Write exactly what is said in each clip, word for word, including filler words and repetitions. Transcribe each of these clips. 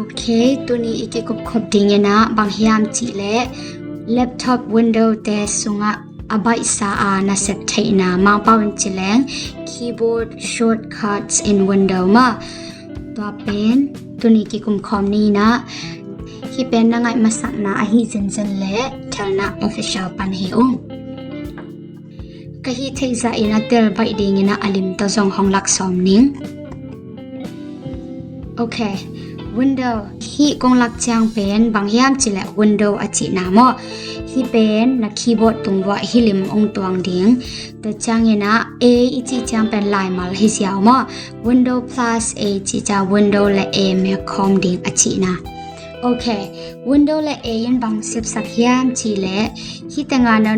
Ok, tuni i kikupkhop dingin ah bang hiam cih leh laptop window te sungah a baihsa a nasep theihna, Mangpau in ci leng keyboard shortcuts in window maw. Tua pen tuni kikumkhawm ni in ah, hih pen na ngaih masakna ahi zenzen leh Thelna Official pan hi ung. Ka hih theih zah in a tel baih dingin ah a lim tawh zong hong lak sawm ning. Ok, window. Hih kong lak ciang pen bang hiam cih leh window a cihna maw. Hih pen na keyboard tung vuah hih lim hong tuang ding. Tua ciangin ah A i cih ciang pen laimal hi ziau maw. Window plus A cih ciang window le A mek khawm ding a cihna. Ok, window le A in bang sepsak hiam cih leh hih tengah na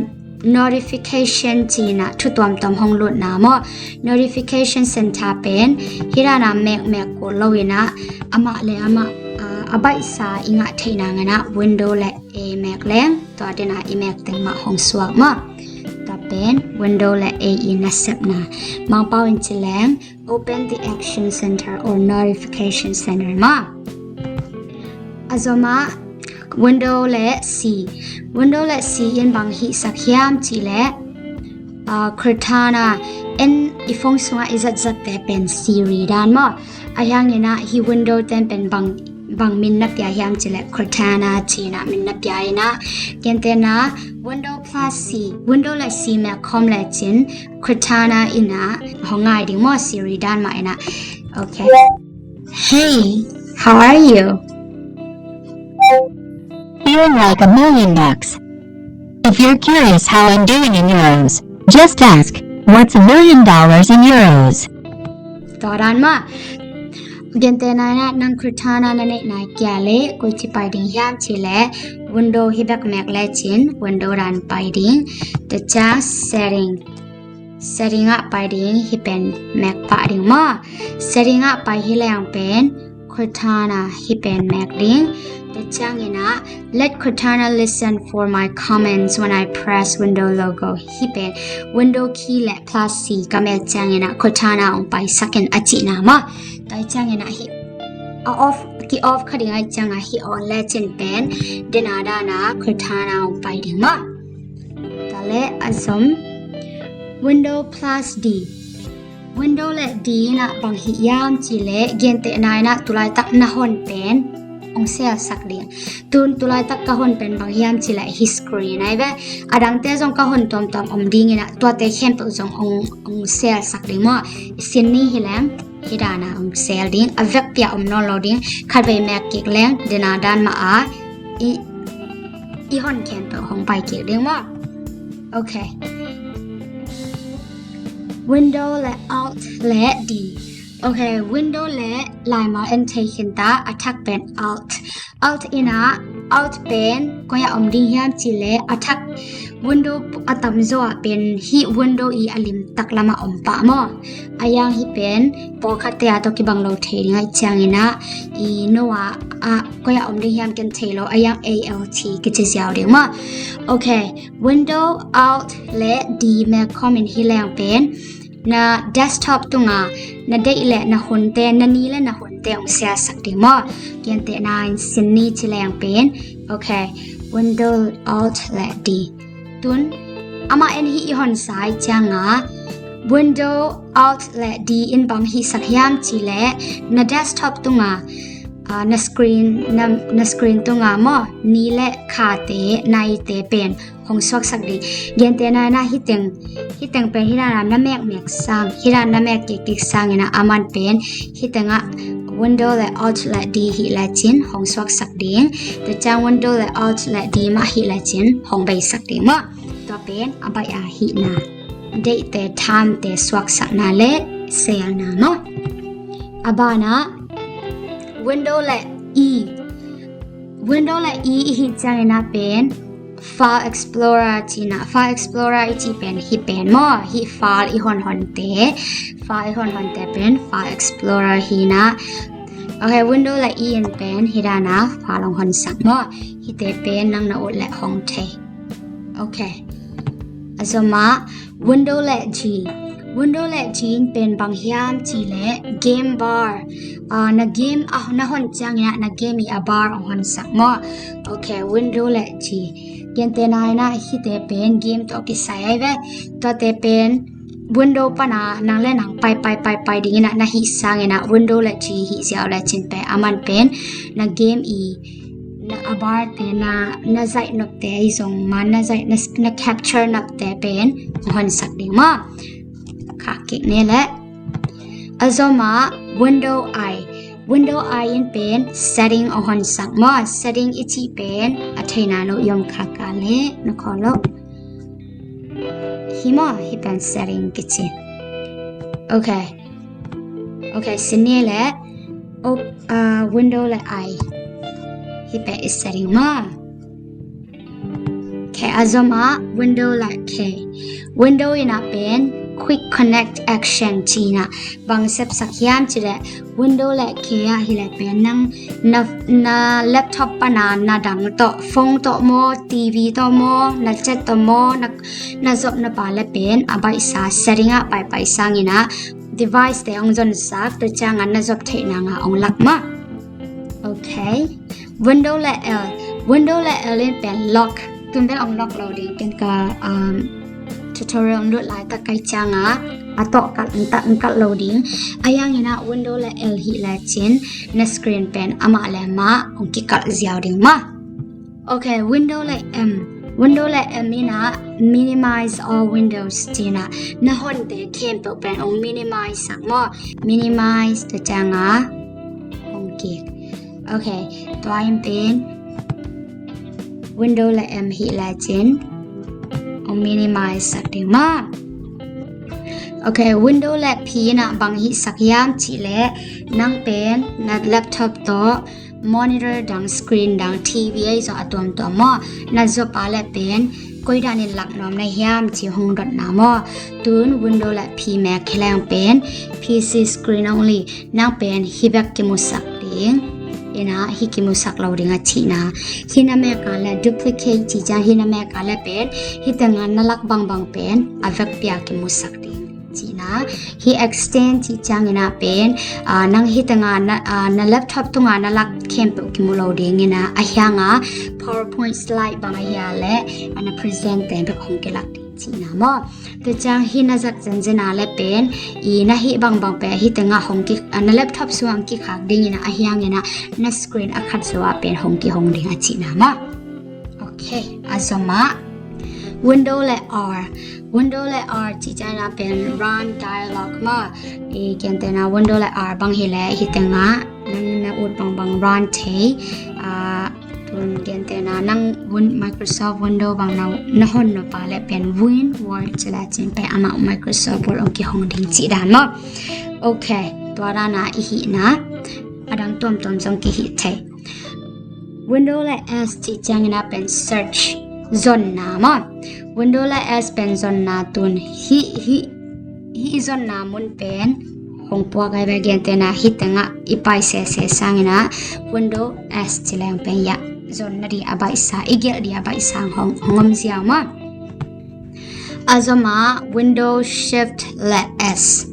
notification ci-in ah thu tuamtuam hong lutna maw. Notification center pen hih dan a mekmek kul lo in ah amah le amah, ah, a baihsa i ngah theihna ngen ah window le A mek leng tua dan a i mek teng mah hong suak maw. Tua pen window le A i nasepna. Mangpau in ci leng open the action center or notification center maw. A zom ah window le C. Window le C in bang hihsak hiam cih leh, ah, Cortana, en i phone sungah i zatzatte pen Siri dan maw. Ahi hangin ah hih window ten pen bang, bang min na pia hiam cih leh Cortana ci-in ah min na pia in ah. Gentehna window plus C, window le C mek khawm lecin Cortana in ah hong ngai ding maw, Siri dan mah in ah. Ok. Hey, how are you? Feeling like a million bucks. If you're curious how I'm doing in euros, just ask, what's a million dollars in euros? Tua dan mah. Gentehna in ah nang Cortana na neih nai kia leh koici pai ding hiam cih leh window hih bek mek lecin window dan pai ding. Tua ciang setting. Setting ah pai ding, hih pen mek pah ding maw. Setting ah pai hi leng pen Cortana hih pen mek ding. Tua ciangin ah let Cortana listen for my comments when I press window logo. Hih pen window key le plus C ka mek ciangin ah Cortana hong paisak in a cihna maw. Tua ciangin ah hih a off, ki off kha ding ahih ciangin ah hih on lecin pen dena dana Cortana hong pai ding maw. Tua leh a zom window plus D. Window le D in ah bang hih hiam cih leh gentehna in ah tulaitak na hon pen hong selsak ding. Tun tulaitak ka hon pen bang hiam cih leh hih screen ahi ve. A dangte zong ka hon tuamtuam om ding in ah tuate khempeuh zong hong, hong selsak ding maw. Sin ni hi leng hih dan a hong sel ding. A vekpi a om nawn lo ding. Khatvei mek kik leng dena dan mah a i, i hon khempeuh hong pai kik ding maw. Ok. Window le Alt le D. Ok, window le laimal en thei khin ta, a thak pen Alt. Alt in ah, Alt pen koi ah om ding hiam cih leh a thak window a tamzaw ah pen hih window i a lim taklam ah om pah maw. Ahi hang hih pen pawlkhatte a tawh kibang lo thei ding ahih ciangin ah i no ah, ah, koi ah om ding hiam ken thei lo, ahi hang Alt kici ziau ding maw. Ok, window, Alt le D mek khawm in hih leng pen na desktop tungah na deih le na hunte, na ni le na hunte hong selsak ding maw. Gentehna in sin ni ci leng pen. Ok, window, Alt le D. Tun amah en hih i honsa ahih ciangin ah window, Alt le D in bang hihsak hiam cih leh na desktop tungah, ah, na screen, na, na screen tungah maw, ni le khate, naite pen hong suaksak ding. Gentehna in ah hih teng, hih teng pen hih dan a na mekmek sang, hih dan na mek kikkik sangin ah aman pen hih tengah window le Alt le D hih lecin hong suaksak ding. Tua ciang window le Alt le D mah hih lecin hong beisak ding maw. Tua pen a baih a hihna, deihte, thamte suaksakna le selna maw. A banah window le E. Window le E i hih ciangin ah pen File Explorer cihna, File Explorer i cih pen hih pen maw, hih file i honhonte, file i honhonte pen File Explorer hi in ah. Ok, window le E in pen hih dan a file hong honsak maw. Hihte pen nang na ut leh hong thei. Ok. A zom ah window le G. Window le G in pen bang hiam cih leh game bar. Ah, na game, ah, na hon ciangin ah na game i a bar hong honsak maw. Ok, window le G. Gentehna in ah hihte pen game tawh kisai ahi ve. Tuate pen window pan ah nang le nang pai, pai, pai, pai dingin ah na hih sangin ah window le G hih ziau le cin pen aman pen na game i na a bar te na, na zaih nopte ahi zong ma na zaih na, na capture nopte pen hong honsak ding maw. Khak kik ni leh. A zom ah window I. Window I in pen setting hong honsak maw. Setting i cih pen a theihna nuh i om khak a leh na khawl lo. Hih maw, hih pen setting kici. Ok. Ok, sin ni leh. Op-, ah, window le I. Hih pen i setting maw. Ok, a zom ah window le K. Window in ah pen quick connect action ci-in ah bang sepsak hiam cih leh window le K ah hi leh pen nang na, na laptop pan ah na dang tawh, phone tawh maw, TV tawh maw, na chat tawh maw, na, na zop nop a leh pen a baihsa setting ah pai, pai sangin ah device te hong zonsak, tua ciang ah na zop theih nang ah hong lak maw. Ok. Window le L. Window le L in pen lock. Tun bel hong lock lo ding, ken ka, um, tutorial hong lut laitak kai ciang ah a tawh kalh, hong kalh lo ding. Ahi hangin ah window le L hih le cin na screen pen amah le amah hong kikalh ziau ding maw. Ok, window le M. Window le M in ah minimize all windows ci-in ah na honte khempeuh pen hong minimize sak maw. Minimize, tua ciang ah hong kik. Ok, tua in pen window le M hih le cin hong minimize sak ding maw. Ok, window le P in ah bang hihsak hiam cih leh nang pen na laptop tawh monitor dang, screen dang, TV ahi zong a tuamtuam maw, na zop a leh pen koi danin lak nuam na hiam ci hong dotna maw. Tun window le P mek hi leng pen P C screen only, nang pen hih bek kimusak ding in ah hih kimusak lo ding a cihna. Hih na mek a leh duplicate ci ciang hih na mek a leh pen hih teng ah na lak bangbang pen a vekpi a kimusak ding cihna. Hih extend cih ciangin ah pen, ah, nang hih teng ah na, ah, na laptop tung ah na lak khempeuh kimu lo dingin ah, ahi hang ah PowerPoint slide bang ahi a leh, ah, na present te bek hong kilak ding cihna maw. Tua ciang hih na zat zenzen a leh pen i na hih bangbang pen hih teng ah hong ki, ah, na laptop sung ah hong kikhak dingin ah, ahi hangin ah na screen a khat zo ah pen hong kihong ding a cihna maw. Ok, a zom ah window le R. Window le R cih ciangin ah pen run dialog maw. I gentehna window le R bang hi leh hih teng ah nang na ut bangbang run thei. Ah, tun gentehna nang win-, Microsoft Window bang na, na hon nop a leh pen Win Word ci le cin pen amah Microsoft Word hong kihong ding cih dan maw. Ok, tua dan ah i hihna. A dang tuamtuam zong kihih thei. Window le S cih ciangin ah pen search, zonna maw. Window le S pen zonna. Tun hih, hih, hih i zonna mun pen hong puak ahi ve. Gentehna hih teng ah i pai sese sangin ah window S ci leng pen ya zonna ding a baihsa, i gelh ding a baihsa hong, hong om ziau maw. A zom ah window shift le S.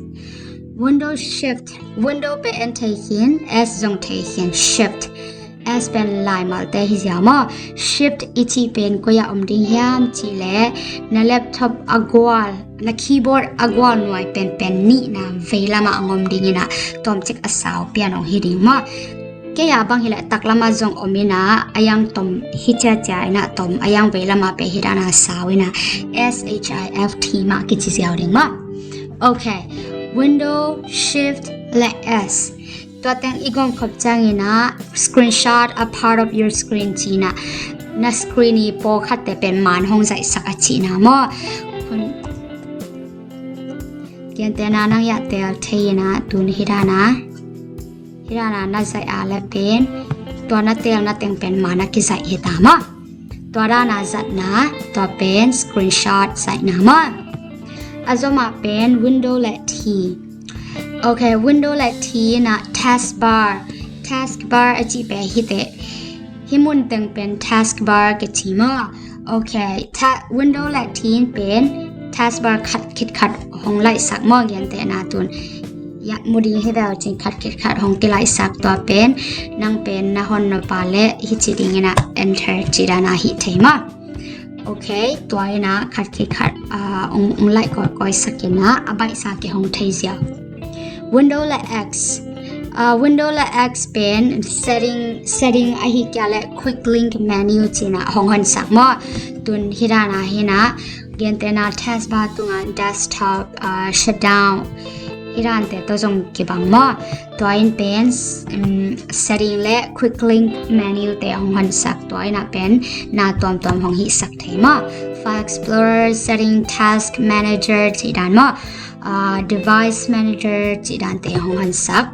Window shift, window pen thei khin, S zong thei khin, shift. S pen laimalte hi ziau maw. Shift i cih pen koi ah om ding hiam cih leh na laptop a gual, na keyboard a gual nuai penpen nihna veilam ah hong om dingin ah, tawmcik a sau pian hong hi ding maw. Kei a bang hi leh taklam ah zong om in ah, a yang tom hi ciacia in ah tom, a yang veilam ah pen hih dan a sau in ah, S H I F T mah kici ziau ding maw. Ok, window shift le S. Tua teng i gawm khop ciangin ah screenshot a part of your screen cihna. Na screen i pawlkhatte pen man hong zaihsak a cihna maw. Gentehna nang ya teel thei in ah tun hih dan ah, hih dan ah na zaih a leh pen tua na teelna teng pen man a kizaih hi ta maw. Tua dan a zatna, tua pen screenshot zaihna maw. A zom ah pen window le T. Ok, window le T in ah taskbar. Taskbar a cih pen hih teh, hih mun teng pen taskbar kici maw. Ok, ta-, window le T in pen taskbar khat khit khat hong laihsak maw, gentehna tun. Ya, mu ding hi ve aw cin, khat khit khat hong kilaihsak, tua pen nang pen na hon nop a leh hi ci dingin ah enter ci dan a hih thei maw. Ok, tua in ah khat khit khat, ah, ong, ong laih kawikawi sak in ah a baihsa kihong thei ziau. Window le X. Ah, window le X pen setting, setting ahih kei leh quick link menu ci in ah hong honsak maw. Tun hi dan a hi in ah, gentehna taskbar tungah desktop, ah, shutdown, hi dante tawh zong kibang maw. Tua in pen, um, setting le quick link menu te hong honsak, tua in ah pen na tuamtuam hong hihsak thei maw. File Explorer, setting, task manager ci dan maw, ah, device manager ci dante hong honsak.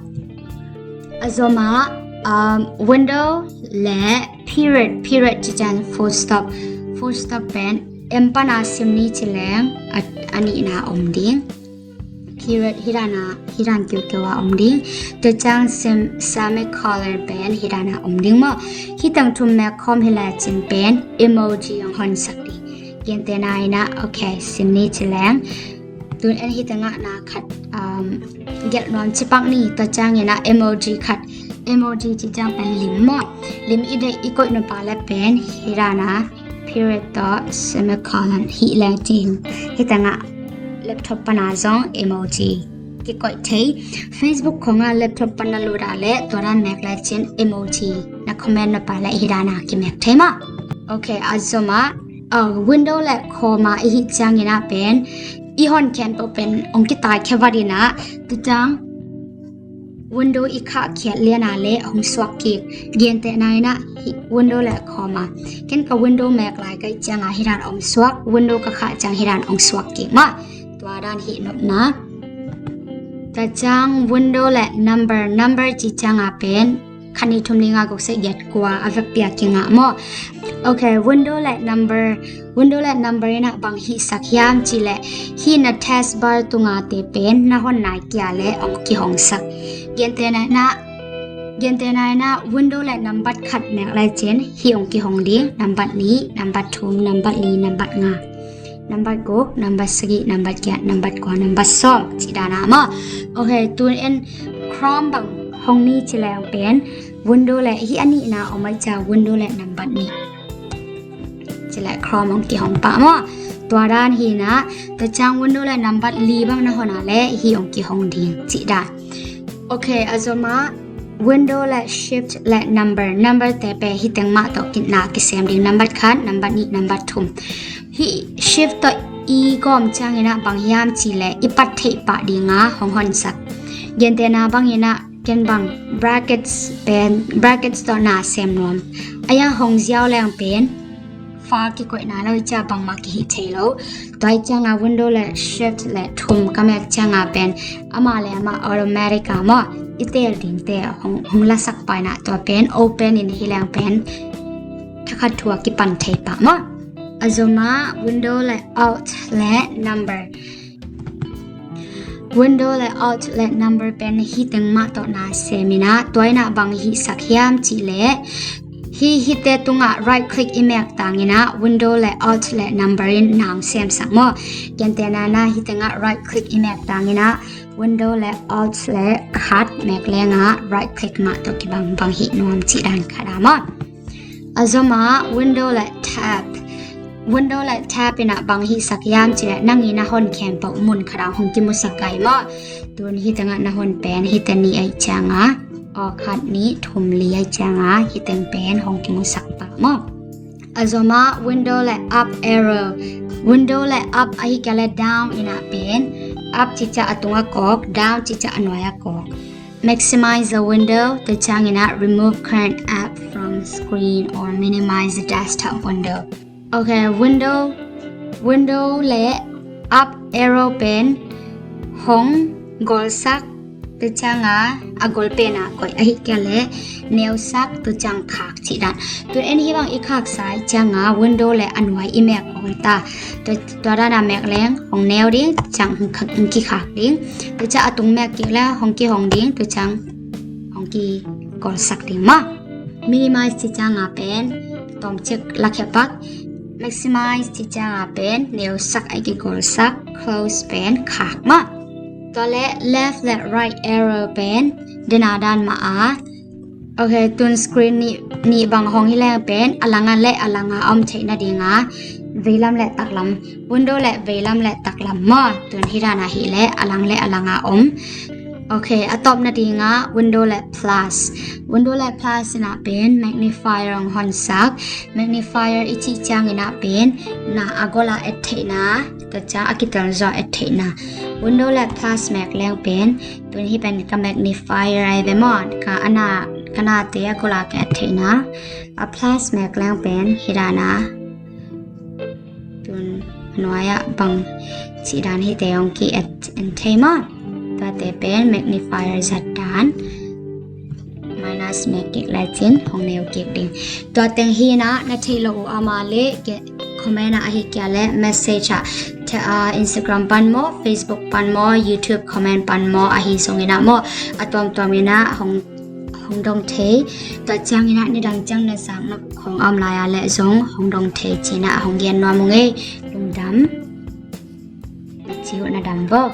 A zom ah, um, window le period, period ci ciang full stop, full stop pen M pan a sim ni ci leng a, a nihna om ding. Period hi dan a, hi dan kiukiu a om ding. Tua ciang sem, semicolon pen hi dan a om ding maw. Hih teng thum mek khawm hi lai cin pen emoji hong honsak ding. Gentehna in ah, ok, sim ni ci leng. Tun en hih tengah na khat, um, gelh nuam ci pak ni, tua ciangin ah emoji khat, emoji ci ciang pen lim maw. Lim i deih i koih nop a leh pen hi dan a period tawh semicolon hih leng cin, hih tengah laptop pan a zong emoji kikoih thei. Facebook khawng ah laptop pan na lut a leh tua dan mek lai cin emoji na comment nop a leh hi dan a kimek thei maw. Ok, a zom ah, ah, window le Chrome a i hih ciangin ah pen i hon khempeuh pen ong kitai khe vat in ah, tua ciang window i khah khiat lian a leh hong suak kik. Gentehna in ah hih window le Chrome a, ken ka window mek lai ka hih ciang a hi dan ong suak, window ka khah ciang hi dan ong suak kik maw. Tua dan hih nopna. Tua ciang window le number, number ci ciang a pen khat, nih, thum, li, nga, guk, sagih, giat, kua a vekpi a kingah maw. Ok, window le number, window le number in ah bang hihsak hiam cih leh, hih na taskbar tung a te pen na hon nai kei a leh ong kihongsak. Gentehna in ah, gentehna in ah window le nambat khat mek lai cin hih ong kihong ding, nambat nih, nambat thum, nambat li, nambat nga, nambat guk, nambat sagih, nambat giat, nambat kua, nambat sawm cih dan a maw. Ok, tun en Chrome bang hong ni ci leng pen window le, hih a nihna om ahih ciang window le nambat nih ci leh Chrome ong kihong pah maw. Tua dan hi in ah, tua ciang window le nambat li bang na hon a leh hih ong kihong ding cih dan. Ok, a zom ah window le shift le number, number te pen hih teng mah tawh kinna kisem ding, nambat khat, nambat nih, nambat thum. Hih shift tawh i gawm ciangin ah bang hiam cih leh i pat theih pah ding a hong honsak. Gentehna bangin ah ken bang brackets pen, brackets tawh na sem nuam. Ai a hong ziau leng pen fa kikoihna lo ahih ciang bangmah kihih thei lo. Tua ahih ciang a window le shift le thum ka mek ciang a pen amah le amah automatic a maw, i tel dingte hong, hong lasak pah in ah, tua pen open in hi leng pen thakhat thu a kipan thei pah maw. A zom ah window le alt le number. Window le alt le number pen hih teng mah tawh na sem in ah, tua in ah bang hihsak hiam cih leh, hih, hihte tungah right click i mek tangin ah window le alt le number in na ong semsak maw. Gentehna in ah hih tengah right click i mek tangin ah window le alt le khat mek leng ah right click mah tawh kibang, bang hih nuam cih dan khat a maw. A zom ah window le tab. Window le tab in ah bang hihsak hiam cih leh nang i na hon khempeuh mun khat ah hong kimusak kei maw. Tun hih tengah na hon pen hihte nih ahih ciang a, aw, khat, nih, thum, li ahih ciang a hih teng pen hong kimusak pah maw. A zom ah window le up arrow. Window le up ahih kei leh down in ah pen, up cih ciang a tung a kawk, down cih ciang a nuai a kawk. Maximize the window, tua ciangin ah remove current app from screen or minimize the desktop window. Ok, window, window le up arrow pen hong golsak, tua ciang a, a gol pen a koih, ahih kei leh neusak, tua ciang khak cih dan. Tun en hih bang i khaksa ahih ciang a window le a nuai i mek hong ta. Tua, tua dan a mek leng hong neu ding, ciang hong, hong kikhak ding. Tua ciang a tung mek kik leh hong kihong ding, tua ciang hong kigolsak ding maw. Minimize cih ciang a pen tawmcik lakhia pak. Maximize cih cianga pen neusak a kigolsak, close pen khak mah. Tua le left le right arrow pen dena dan mah a. Ok, tun screen nih, nih bang hong hi leng pen a langa le a langa om theihna dinga veilam le taklam, window le veilam le taklam maw. Tun hi dana hi le a lang le a langa om. Ok, a tawpna dinga window le plus. Window le plus inah pen magnifier hong honsak. Magnifier i cih cianginah pen na a gola et theihna, tua ciang a kitel zaw et theihna. Window le plus mek leng pen tun hi pen ka magnifier ai ve maw, ka ana, ka nate a gola ka et theihna. A plus mek leng pen hi dana tun a nuai-ah bang cih dan hite hong ki et en thei maw. Tuate pen magnifier zat dan. Minus mek kik lecin hong neu kik ding. Tua teng hinah na theih lo uh ama le comment ah ahi kia le message ah Instagram pan maw, Facebook pan maw, YouTube comment pan maw, ahi zonginah maw a tuamtuam inah hong hong dong thei. Tua cianginah nidang ciang na zakna khong om lai-a le zong hong dong thei cinah hong gen nuam ung ei. Lungdam. Ci uh na dam bo.